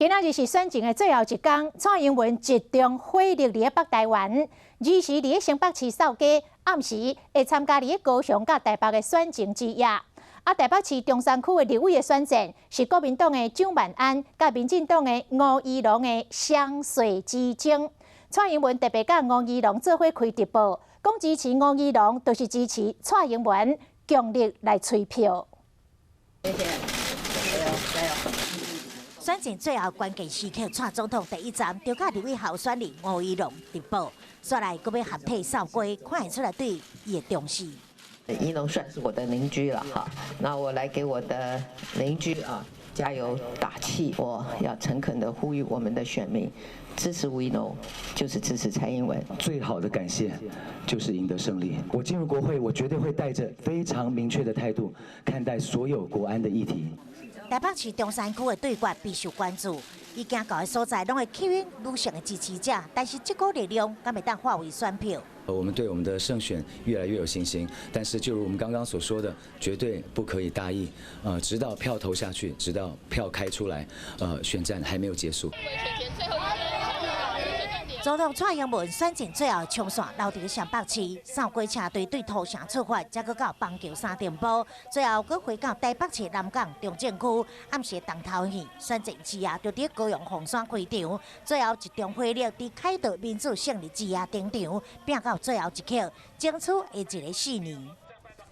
今仔日是選戰的最後一工，蔡英文集中火力佇咧北台灣，二時佇咧新北市掃街，暗時會參加佇咧高雄佮台北的選情之夜。啊，台北市中山區的立委的選戰是國民黨的蔣萬安佮民進黨的吳怡農的雙稅之爭。蔡英文特別佮吳怡農做伙開直播，講支持吳怡農，就是支持蔡英文，強力來催票。謝謝，加油加油！選戰最後關鍵時刻，蔡總統第一站就佮立委候選人吳怡農直播，煞來閣欲合體掃街，看會出來對伊的重視。怡農算是我的鄰居了哈，那我來給我的鄰居啊加油打氣。我要誠懇的呼籲我們的選民，支持吳怡農，就是支持蔡英文。最好的感謝就是贏得勝利。我進入國會，我絕對會帶着非常明確的態度看待所有國安的議題。台北市中山區的對決備受關注，伊行到的所在攏會吸引女性的支持者，但是這股力量敢會當化為選票？我們對我們的勝選越來越有信心，但是就如我們剛剛所說的，絕對不可以大意，直到票投下去，直到票開出來，選戰還沒有結束。總統蔡英文選戰最後衝線留佇雙北市，掃街車隊對土城出發，才閣到板橋三重埔，最後閣回到台北市南港中正區。暗時重頭戲選戰之夜就佇高雄鳳山開場，最後一場火力佇凱道民主勝利之夜登場，拼到最後一刻，爭取下一个4年。